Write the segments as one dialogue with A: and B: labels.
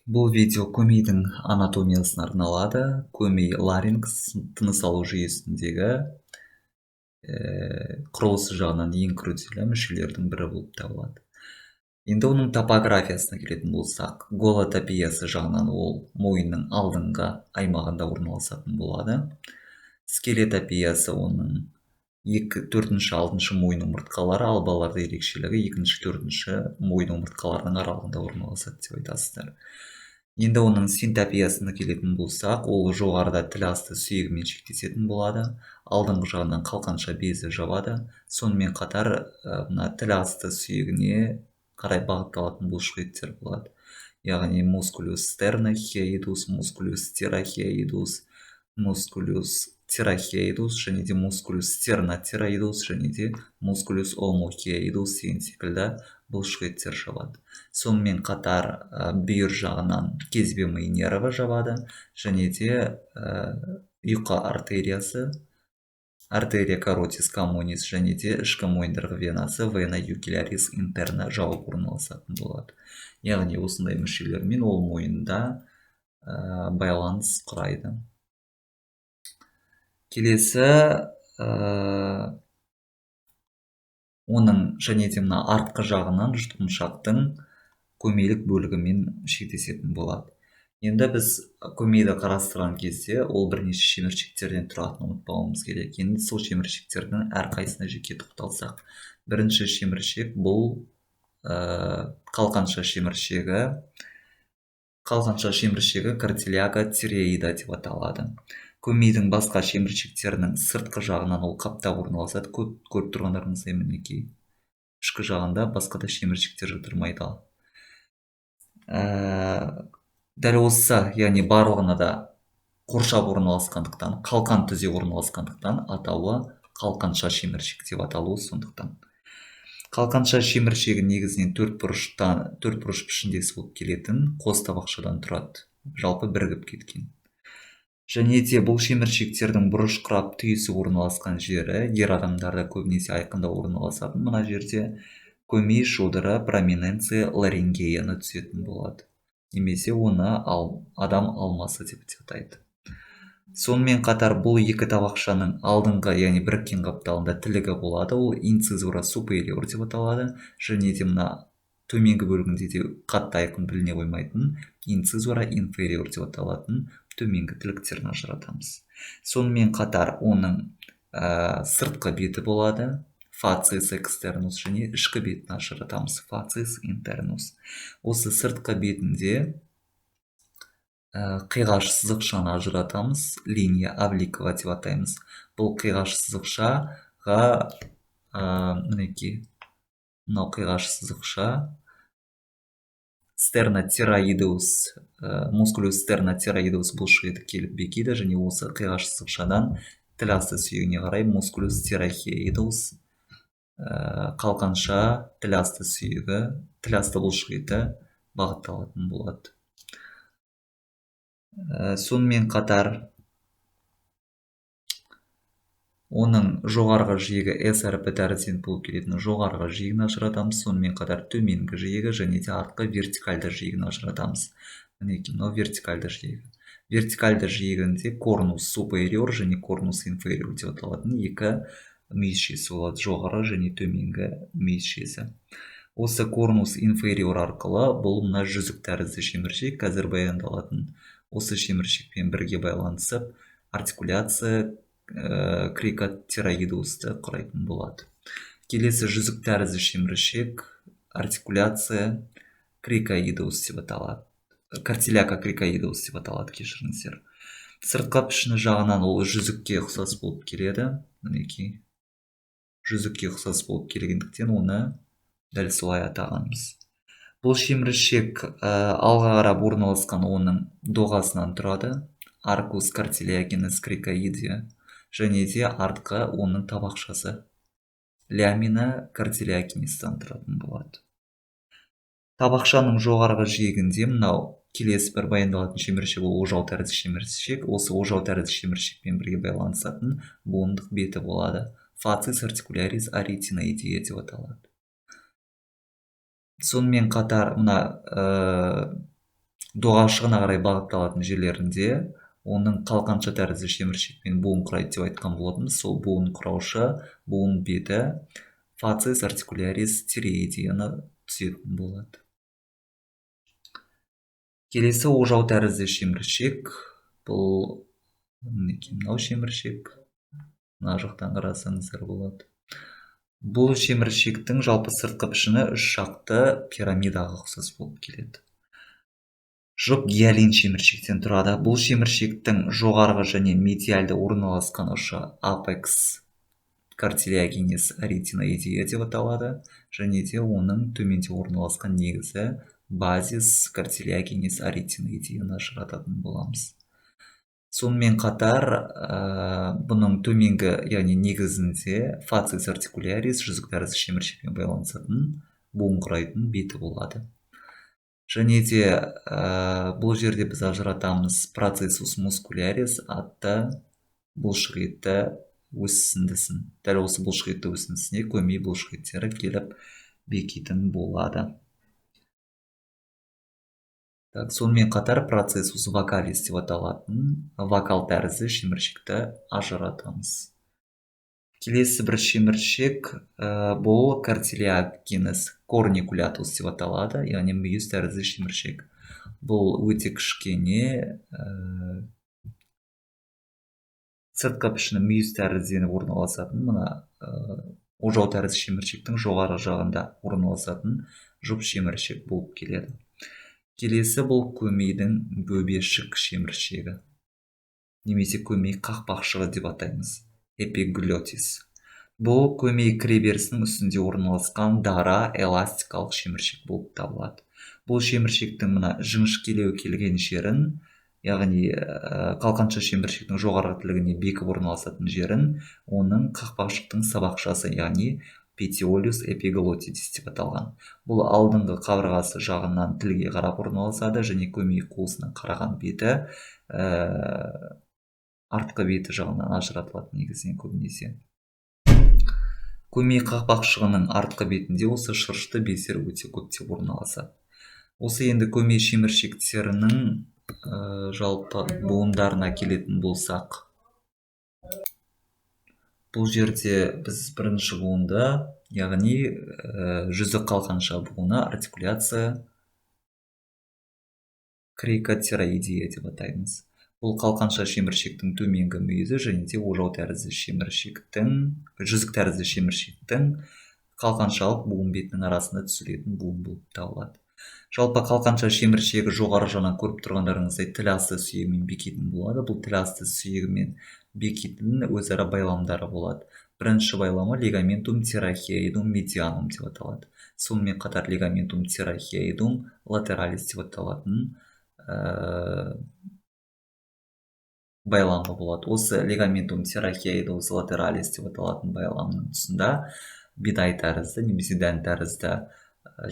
A: Бұл видео көмейдің анатомиясына арналады. Көмей — ларинкс, тыныс алу жүйесіндегі құрылысы жағынан ең күрделі мүшелердің бірі болып табылады. Енді оның топографиясына келетін болсақ, голотопиясы жағынан ол мойынның алдыңғы аймағында орналасатын болады. Скелетопиясы оның екі, төртінші, алтыншы мойын омыртқалары, ал балаларда ерекшелігі екінші, төртінші мойын омыртқаларының аралығында орналасады деп айтасыздар. Енді оның синтопиясына келетін болсақ, ол жоғарыда тіл асты сүйегімен шектесетін болады, алдыңғы жағынан қалқанша безі жабады, сонымен қатар мына тіл асты сүйегіне қарай бағытталатын бұлшық еттер болады. Яғни musculus sternohyoideus, musculus thyrohyoideus, musculus thyrohyoideus және де musculus sternothyroideus және де musculus omohyoideus деген секілді бұлшық еттер жабады. Сонымен қатар бүйір жағынан кезбе ми нерві жабады және де ұйқы артериясы, arteria carotis communis, және де ішкі мойындырық венасы, vena jugularis interna, жауып орналасатын болады. Яғни осындай мүшелермен ол мойында байланыс құрайды. Келесі оның және де мына артқы жағынан жұтқыншақтың көмейлік бөлігімен шектесетін болады. Енді біз көмейді қарастырған кезде ол бірнеше шеміршектерден тұратынын ұмытпауымыз керек. Енді сол шеміршектердің әрқайсысына жеке тоқталсақ. Бірінші шеміршек бұл қалқанша шеміршегі. Қалқанша шеміршегі cartilago thyroidea деп аталады. Көмейдің басқа шеміршектерінің сыртқы жағынан ол қаптап орналасады. Көп көріп тұрғандарыңыздай, мінекей, ішкі жағында басқа да шеміршектер жытырмайды. Дәл осы, яғни барлығына да қоршап орналасқандықтан, қалқан түзе орналасқандықтан, атауы қалқанша шеміршек деп аталуы сондықтан. Қалқанша шеміршегі негізінен төрт бұрыштан, төрт бұрыш пішіндес болып келетін қос табақшадан тұрады, жалпы бірігіп кеткен. Және де бұл шеміршектердің бұрыш құрап түйісіп орналасқан жері ер адамдарда көбінесе айқындау орналасатын мына жерде көмей шодыры, prominentia laryngea-ны түсетін болады. Немесе оны адам алмасы деп те атайды. Сонымен қатар бұл екі табақшаның алдыңғы, яғни біріккен қапталында тілігі болады, ол incisura superior деп аталады. Және де мына төменгі бөлігінде де қатты айқын біліне қоймайтын incisura inferior деп аталатын төменгі тіліктерін ажыратамыз. Сонымен қатар оның сыртқы беті болады, facies externus, және ішкі бетін ажыратамыз, facies internus. Осы сыртқы бетінде қиғаш сызықшаны ажыратамыз, linea obliqua деп атаймыз. Бұл қиғаш сызықшаға, мінекей, мынау қиғаш сызықша sternothyroideus, musculus sternothyroideus бұлшық еті келіп бекиді және осы қиғаш сызықшадан тіл асты сүйегіне қарай musculus thyrohyoideus, қалқанша тіл асты сүйегі, тіл асты бұлшық еті бағытталатын болады. Сонымен қатар оның жоғарғы жиегі S әрпі тәрізденіп болып келетін жоғарғы жиегін ажыратамыз, сонымен қатар төменгі жиегі және де артқы вертикальді жиегін ажыратамыз. Мінекей, мынау вертикальді жиегі. Вертикальді жиегінде cornus superior және cornus inferior деп аталатын екі мүйізшесі болады, жоғары және төменгі мүйізшесі. Осы cornus inferior арқылы бұл мына жүзік тәрізді шеміршек, қазір баяндалатын осы шеміршекпен бірге байланысып, артикуляция cricothyroideus-ты құрайтын болады. Келесі жүзік тәрізді шеміршек артикуляция cricoideus деп аталады. Cartilago cricoideus деп аталады, кешіріңіздер. Сыртқы пішіні жағынан ол жүзікке ұқсас болып келеді. Мінекей, жүзікке ұқсас болып келгендіктен оны дәл солай атағанбыз. Бұл шеміршек алға қарап орналасқан оның доғасынан тұрады. Arcus cartilaginis cricoidea, және де артқы оның табақшасы lamina cartilaginis-тан тұратын болады. Табақшаның жоғарғы жиегінде мынау келесі бір баяндалатын шеміршек, ол ожау тәрізді шеміршек. Осы ожау тәрізді шеміршекпен бірге байланысатын буындық беті болады. Facies articularis arytenoidea деп аталады. Сонымен қатар мына Доғашығына қарай бағытталатын жерлерінде оның қалқанша тәрізді шеміршекпен буын құрайды деп айтқан болатынбыз. Сол буын құраушы буын беті facies articularis thyroideаны түзетін болады. Келесі ожау тәрізді шеміршек, бұл мінекей мынау шеміршек, мына жақтан қарасаңыздар болады. Бұл шеміршектің жалпы сыртқы пішіні үш жақты пирамидаға ұқсас болып келеді. Жұп гиалин шеміршектен тұрады. Бұл шеміршектің жоғарғы және медиалды орналасқан ұшы apex cartilaginis arytenoidea деп аталады, және де оның төменде орналасқан негізі basis cartilaginis arytenoideаны ажырататын боламыз. Сонымен қатар, бұның төменгі, яғни негізінде facies articularis жүзік тәрізді шеміршекпен байланысатын буын құрайтын беті болады. Және де бұл жерде біз ажыратамыз processus muscularis атты бұлшық етті өсіндісін. Дәл осы бұлшық етті өсіндісіне көмей бұлшық еттері келіп бекитін болады. Так, сонымен қатар processus vocalis деп аталатын вокал тәрізді шеміршекті ажыратамыз. Келесі бір шеміршек, бұл cartilaginus corniculatus деп аталады, яғни мүйіз тәрізді шеміршек. Бұл өте кішкене, сыртқы пішіні мүйіз тәрізденіп орналасатын, мына ожау тәрізді шеміршектің жоғары жағында орналасатын жұп шеміршек болып келеді. Келесі бұл көмейдің бөбешік шеміршегі немесе көмей қақпақшығы деп атаймыз, эпиглотис. Бұл көмей кіреберісінің үстінде орналасқан дара эластикалық шеміршек болып табылады. Бұл шеміршектің мына жіңішкелеу келген жерін, яғни қалқанша шеміршектің жоғарғы тілігіне бекіп орналасатын жерін, оның қақпақшықтың сабақшасы, яғни petiolus epiglotidis деп аталған. Бұл алдыңғы қабырғасы жағынан тілге қарап орналасады және көмей қуысына қараған беті артқы беті жағынан ажыратылады негізінен көбінесе. Көмей қақпақшығының артқы бетінде осы шырышты бездер өте көптеп орналасады. Осы енді көмей шеміршектерінің жалпы буындарына келетін болсақ, бұл жерде біз бірінші буынды, яғни жүзік қалқанша буыны артикуляция крикотироидия деп атаймыз. Бұл қалқанша шеміршектің төменгі мүйізі және де ожау тәрізді шеміршектің, жүзік тәрізді шеміршектің қалқаншалық буын бетінің арасында түзілетін буын болып табылады. Жалпы қалқанша шеміршегі жоғары жағынан көріп тұрғандарыңыздай тіл асты сүйегімен бекитін болады. Бұл тіл асты сүйегімен бекитін өзара байламдары болады. Бірінші байламы ligamentum tracheidum medianum деп аталады. Сонымен қатар ligamentum tracheidum lateralis деп аталатын байламы болады. Осы ligamentum tracheidus lateralis деп аталатын байламның тұсында бидай тәрізді немесе дән тәрізді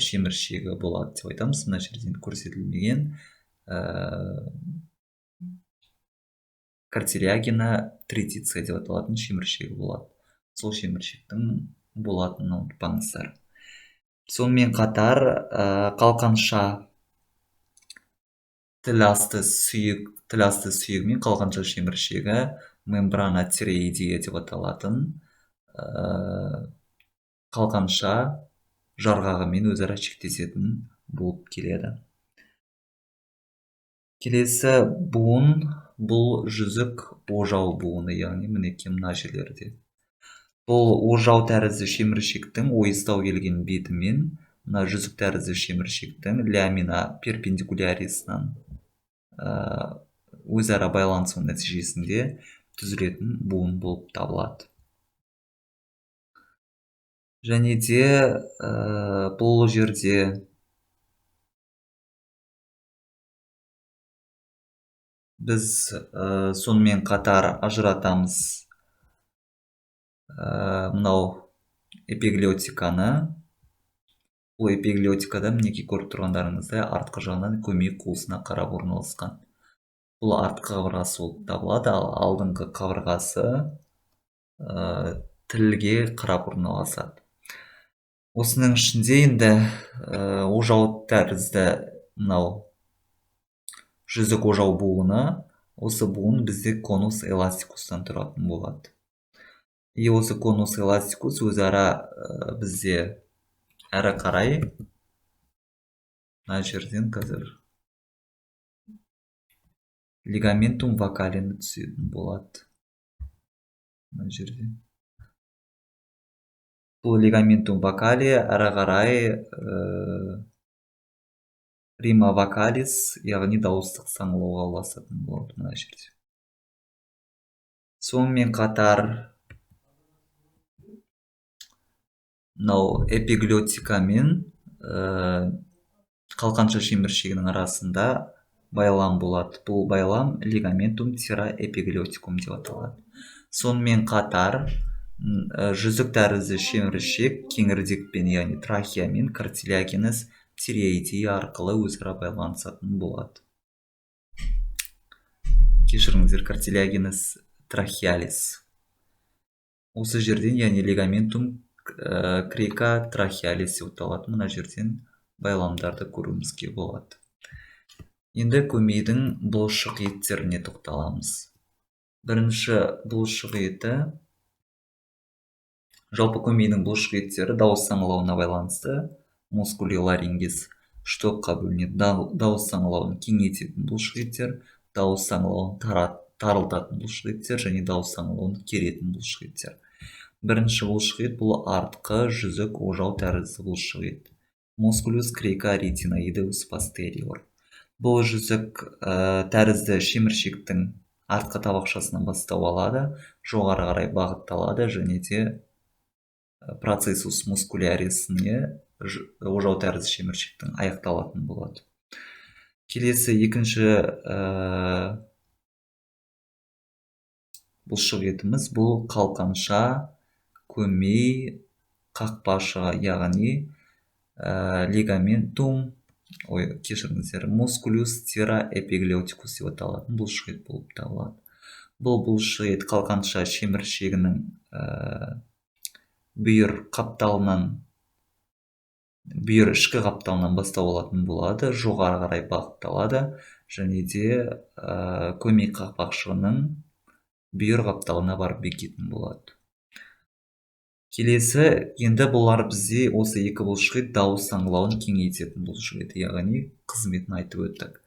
A: шеміршегі болады деп айтамыз. Мына жерден көрсетілмеген cartilagina тритиция деп аталатын шеміршегі болады. Сол шеміршектің болатынын ұмытпаңыздар. Сонымен қатар қалқанша тіл асты сүйегі мен қалқанша шеміршегі мембрана тиреидия деп аталатын қалқанша жарғағымен өзара шектесетін болып келеді. Келесі буын бұл жүзік ожау буыны, яғни мінекей мына жерлерде. Бұл ожау тәрізді шеміршектің ойыстау келген бетімен мына жүзік тәрізді шеміршектің ламина перпендикулярисынан өзара байланысу нәтижесінде түзілетін буын болып табылады. Және де бұл жерде біз сонымен қатар ажыратамыз мынау эпиглотиканы. Бұл эпиглотикада мінекей көріп тұрғандарыңыздай артқы жағынан көмей қуысына қарап орналасқан. Бұл артқы қабырғасы болып табылады, ал алдыңғы қабырғасы тілге қарап орналасады. Осының ішінде енді ожау тәрізді мынау Жүзік ожау буыны, осы буын бізде конус эластикустан тұратын болады. И осы конус эластикус өзара бізде әрі қарай мына жерден қазір лигаментум вокалені түсетін болады. Мына жерде. Бұл лигаментум вокали әрі қарай рима вокалис, яғни дауыстық саңылауға ұласатын болады мына жерде. Сонымен қатар мынау эпиглотика мен қалқанша шеміршегінің арасында байлам болады. Бұл байлам лигаментум тироэпиглотикум деп аталады. Сонымен қатар жүзік тәрізді шеміршек кеңірдекпен, яғни трахеямен картилягинес тиреоидея арқылы өзара байланысатын болады. Кешіріңіздер, картилягинес трахеалис. Осы жерден, яғни лигаментум крика трахеалис деп аталатын мына жерден байламдарды көруімізге болады. Енді көмейдің бұлшық еттеріне тоқталамыз. Бірінші бұлшық еті, жалпы көмейдің бұлшық еттері дауыс саңылауына байланысты мускули ларингис үш топқа бөлінеді. Дауыс саңылауын кеңейтетін бұлшық еттер, дауыс саңылауын тарылтатын бұлшық еттер және дауыс саңылауын керетін бұлшық еттер. Бірінші бұлшық ет бұл артқы жүзік ожау тәрізді бұлшық ет. Musculus cricoarytenoideus posterior. Бұл жүзік тәрізді шеміршектің артқы табақшасынан бастау алады, жоғары қарай бағытталады және де процессус мускулярисіне ожау тәрізді шеміршектің аяқталатын болады. Келесі екінші бұлшық етіміз бұл қалқанша көмей қақпашығы, яғни лигаментум, ой, кешіріңіздер, musculus tiraepiglotticus деп аталатын бұлшық ет болып табылады. Бұл бұлшық ет қалқанша шеміршегінің бүйір қапталынан, бүйір ішкі қапталынан бастау алатын болады, жоғары қарай бағытталады және де көмей қақпақшығының бүйір қапталына барып бекитін болады. Келесі, енді бұлар бізде осы екі бұлшық ет дауыс саңылауын кеңейтетін бұлшық ет, яғни қызметін айтып өттік.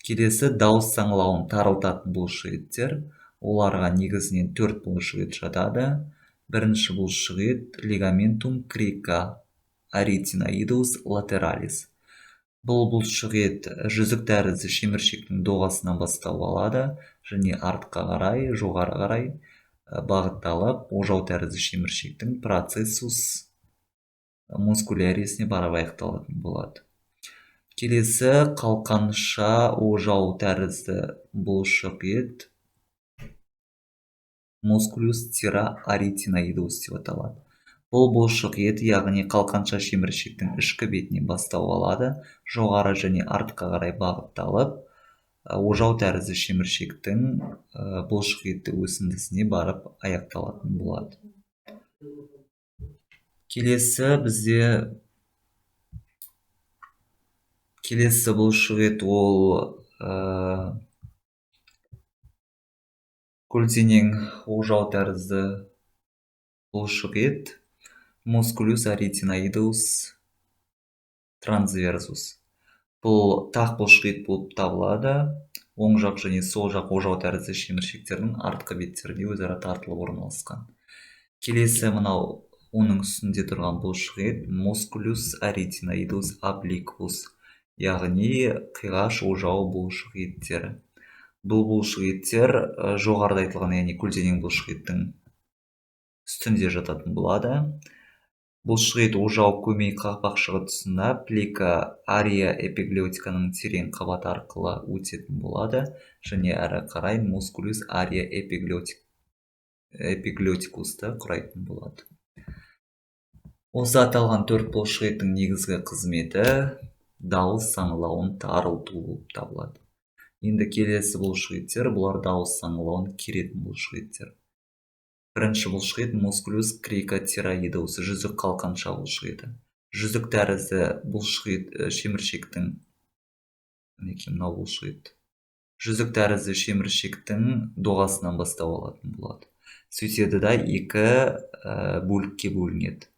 A: Келесі дауыс саңылауын тарылтатын бұлшық еттер, оларға негізінен төрт бұлшық ет жатады. Бірінші бұлшық ет лигаментум cricoarytenoideus lateralis. Бұл бұлшық ет жүзік тәрізді шеміршектің доғасынан бастау алады және артқа қарай, жоғары қарай бағытталып, ожау тәрізді шеміршектің процессус мускулярисіне барып аяқталатын болады. Келесі қалқанша ожау тәрізді бұлшық ет musculus tirarytenoideus деп аталады. Бұл бұлшық ет, яғни қалқанша шеміршектің ішкі бетінен бастау алады, жоғары және артқа қарай бағытталып, ожау тәрізді шеміршектің бұлшық етті өсіндісіне барып аяқталатын болады. Келесі бізде келесі бұлшық ет ол көлденең ожау тәрізді бұлшық ет musculus arytenoideus transversus. Бұл тақ бұлшық ет болып табылады. Оң жақ және сол жақ ожау тәрізді шеміршектердің артқы беттерінде өзара тартылып орналасқан. Келесі мынау оның үстінде тұрған бұлшық ет musculus arytenoideus obliquus, яғни қиғаш ожау бұлшық еттері. Бұл бұлшық еттер жоғарыда айтылған, яғни көлденең бұлшық еттің үстінде жататын болады. Бұлшық ет ожау көмей қақпақшығы тұсында плика ария эпиглотиканың терең қабаты арқылы өтетін болады және әрі қарай musculus aria epiglotticusты құрайтын болады. Осы аталған төрт бұлшық еттің негізгі қызметі дауыс саңылауын тарылту болып табылады. Енді келесі бұлшық еттер, бұлар дауыс саңылауын керетін бұлшық еттер. Бірінші бұлшық ет musculus cricoarytenoideus, жүзік қалқанша бұлшық еті. Жүзік тәрізді бұлшық ет шеміршектің, мінекей мынау бұлшық ет. Жүзік тәрізді шеміршектің доғасынан бастау алатын болады. Сөйтеді да екі бөлікке бөлінеді.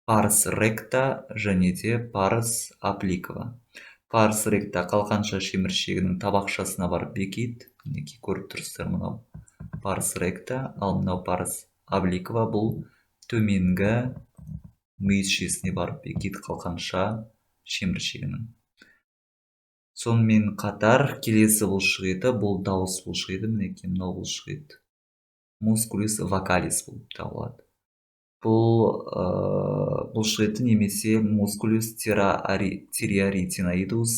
A: Парс ректа және де парс обликва. Парс ректа қалқанша шеміршегінің табақшасына барып бекиді. Мінекей, көріп тұрсыздар, мынау парс ректа, ал мынау парс обликва, бұл төменгі мүйізшесіне барып бекиді қалқанша шеміршегінің. Сонымен қатар келесі бұлшық еті бұл дауыс бұлшық еті, мінекей мынау бұлшық ет. Мускулус вокалис болып табылады. Бұл бұлшық еті немесе мускулус тиреоарийтеноидеус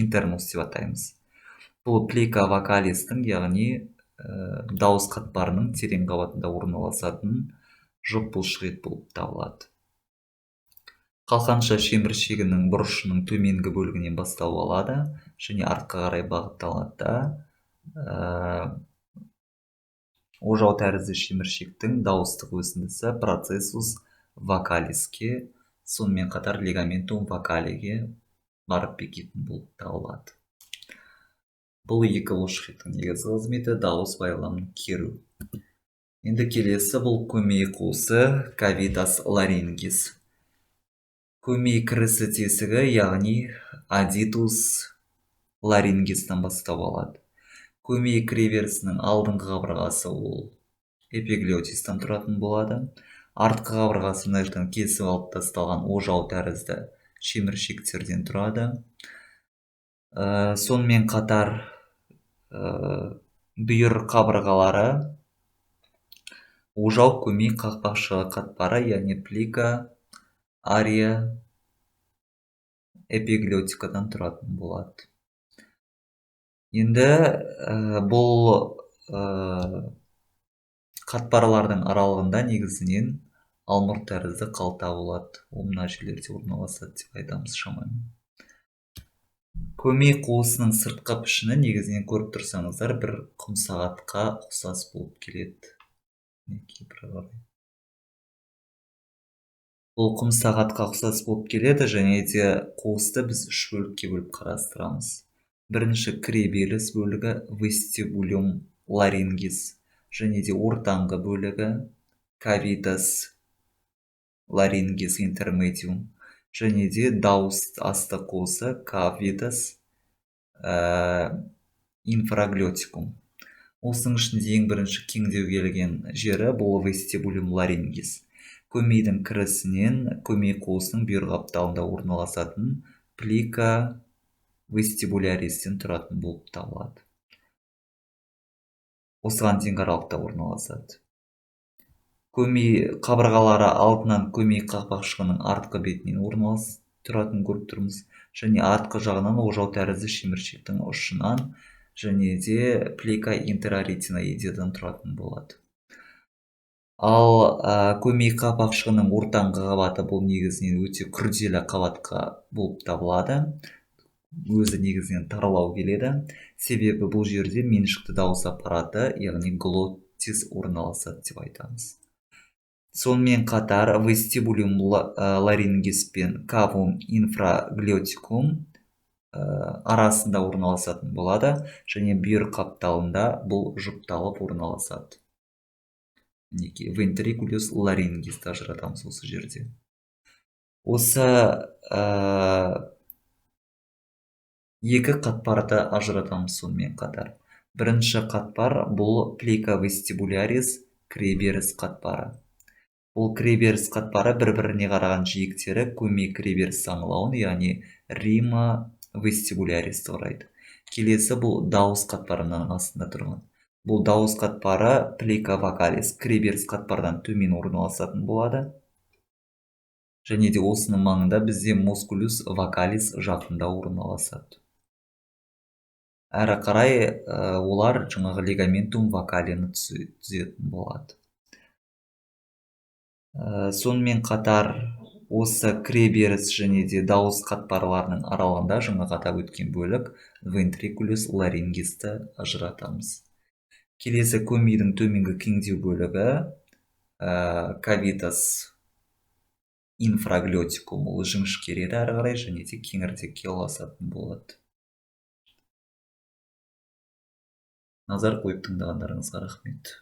A: интернус деп атаймыз. Бұл плика вокалистің, яғни дауыс қатпарының терең қабатында орналасатын жұп бұлшық ет болып табылады. Қалқанша шеміршегінің бұрышының төменгі бөлігінен бастау алады және артқа қарай бағытталады да, ожау тәрізді шеміршектің дауыстық өсіндісі процессус вокалиске, сонымен қатар лигаментум вокалиге барып бекитін болып табылады. Бұл екі бұлшық еттің негізгі қызметі дауыс байламын керу. Енді келесі бұл көмей қуысы, кавитас ларингис. Көмей кірісі тесігі, яғни адитус ларингистен бастау алады. Көмей кіреберісінің алдыңғы қабырғасы ол эпиглотистан тұратын болады. Артқы қабырғасы мына жақтан кесіп алып тасталған ожау тәрізді шеміршектерден тұрады. Сонымен қатар бүйір қабырғалары ожау көмей қақпақшығы қатпары, яғни плика ария эпиглотикадан тұратын болады. Енді бұл қатпарлардың аралығында негізінен алмұрт тәрізді қалта болады. Ол мына жерлерде орналасады деп айтамыз шамамен. Көмей қуысының сыртқы пішіні негізінен көріп тұрсаңыздар бір құмсағатқа ұқсас болып келеді. Мінекей, бір қарай. Бұл құмсағатқа ұқсас болып келеді және де қуысты біз үш бөлікке бөліп қарастырамыз. Бірінші кіреберіс бөлігі вестибулюм ларингис және де ортаңғы бөлігі кавитас ларингис интермедиум және де дауыс асты қуысы кавитас инфраглотикум. Осының ішінде ең бірінші кеңдеу келген жері бұл вестибулюм ларингис. Көмейдің кірісінен көмей қуысының бүйір қапталында орналасатын плика вестибуляристен тұратын болып табылады. Осыған дейінгі аралықта орналасады. Көмей қабырғалары алдынан көмей қақпақшығының артқы бетінен орналасып тұратын көріп тұрмыз және артқы жағынан ожау тәрізді шеміршектің ұшынан және де плика интераретиноидеадан тұратын болады. Ал көмей қақпақшығының ортаңғы қабаты бұл негізінен өте күрделі қабатқа болып табылады. Өзі негізінен тарлау келеді. Себебі бұл жерде меншікті дауыс аппараты, яғни глоттис орналасады деп айтамыз. Сонымен қатар вестибулюм ларингис пен кавум инфраглотикум арасында орналасатын болады және бүйір қапталында бұл жұпталып орналасады. Мінекей, вентрикулюс ларингисті ажыратамыз осы жерде. Осы екі қатпарды ажыратамыз сонымен қатар. Бірінші қатпар бұл плика вестибулярис кіреберіс қатпары. Бұл кіреберіс қатпары бір-біріне қараған жиектері көмей кіреберіс саңылауын, яғни рима вестибуляристі құрайды. Келесі бұл дауыс қатпарының астында тұрған. Бұл дауыс қатпары плика вокалис кіреберіс қатпардан төмен орналасатын болады. Және де осының маңында бізде мускулюс вокалис жақында орналасады. Әрі қарай олар жаңағы лигаментум вокалені түзетін болады. Сонымен қатар осы кіреберіс және де дауыс қатпарларының аралығында жаңағы атап өткен бөлік вентрикулюс ларингисті ажыратамыз. Келесі көмейдің төменгі кеңдеу бөлігі кавитас инфраглотикум, ол жіңішкереді әрі қарай және де кеңірдекке ұласатын болады. Назар қойып тыңдағандарыңызға рахмет.